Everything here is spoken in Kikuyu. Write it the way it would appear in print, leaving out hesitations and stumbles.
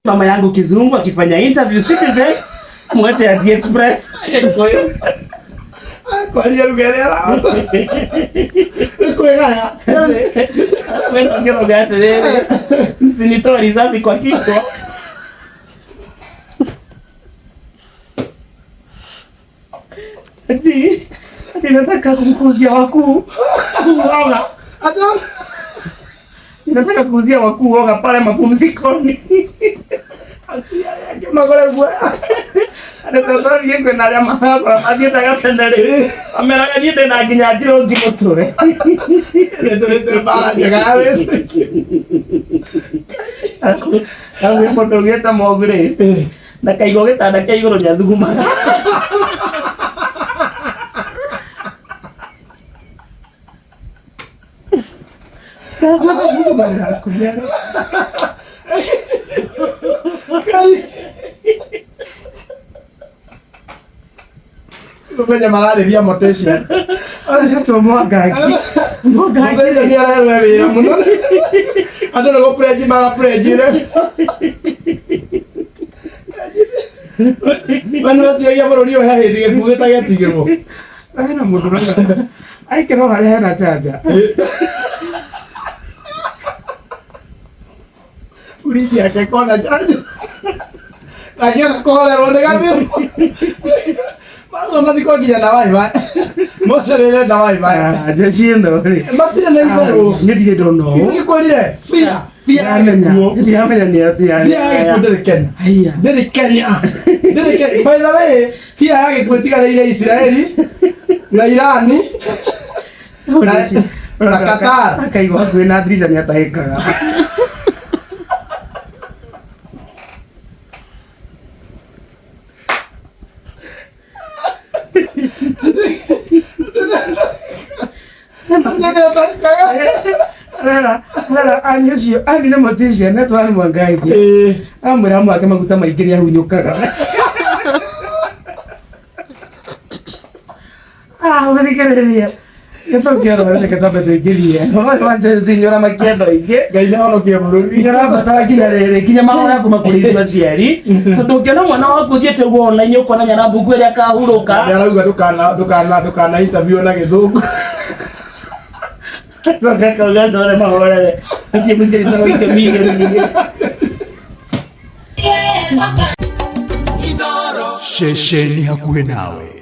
Mama yangu kizungu akifanya interview Citizen, mwete ya Express. Kwaria ruga ĩrĩa arahota. Nĩ kwĩgaya. Kwenda ngĩroga atĩrĩrĩ, msinitoe risasi kwa kichwa. Ati ati nataka kumkuuzia wakuu uoga. Acha. Nataka kuuzia wakuu uoga pale mapumzikoni. Akĩmagũra guoya. Andũ tondũ kwĩna arĩa marakora mathiĩte gatene rĩ, ameraga niĩ ndĩna nginya njĩra ũngĩmũtũre. Nĩndũrĩte mbara njega ya wĩtĩkio. Kwĩ mũndũ ũgĩte mogu rĩ, na kaigwo gĩtanda kĩa igũrũ nĩathugumaga. Ũmenye mararĩria mortician. Aretwo Mwangangi. Mwangangi. Mortician nĩ arerwo wĩra mũno. Andũ nĩ gũprenji maraprenjire. We nĩ weciragia bũrũri ũyũ he hĩndĩ gĩkuũ gĩtagetigĩrwo. Hena mũndũ ũrauga aikĩrwo harĩa hena chanja. Uriji yake kona chanjo. Lakini kũhorerwo nĩ gathimũ. Macio mathikwo nginya na wifi. Mocerere na wifi. Ah, jeshi ĩno rĩ. Matirĩ na itherũ. Niĩ ndirĩ ndona ũũ. Ithikwĩrire fear fear ya Ndiramenya. gĩkuũ. Ndiramenya nĩ atĩa. Fear ya gĩkuũ ndĩrĩ Kenya. Haiya. Ndĩrĩ Kenya. Ndĩrĩ Kenya. By the way, fear ya gĩkuũ ĩtigarĩire Isiraeli na Irani na Qatar. Akaigwo hakuhĩ na ndirica nĩ atahĩkaga. Rera, rera, ani ũcio, ani nĩ mũtician, netwo nĩ Mwangangi. Amwĩra amwake maguta maingĩ nĩ ahunyũkaga. Ah, ũthikĩrĩria. Nĩtũngĩorwo reke twambe tũingĩrie. Ũhoro wa Chelsea nĩ ũramakia andũ aingĩ. Ngai nĩ honokie bũrũri. Nĩ ũrabatara nginya rĩrĩ nginya mahoya kuma kũrĩ ithuĩ aciari tondũ ũngĩona mwana waku ũthiĩte ũguo online ũkona nyarambuku ĩrĩa akahurũka Nĩ arauga ndũkana ndũkana ndũkana interview na gĩthũngũ. Coka akauga andũ arĩa mahorere athiĩ mũciĩ nĩtũroike mirioni. Ceceni hakuhĩ nawe.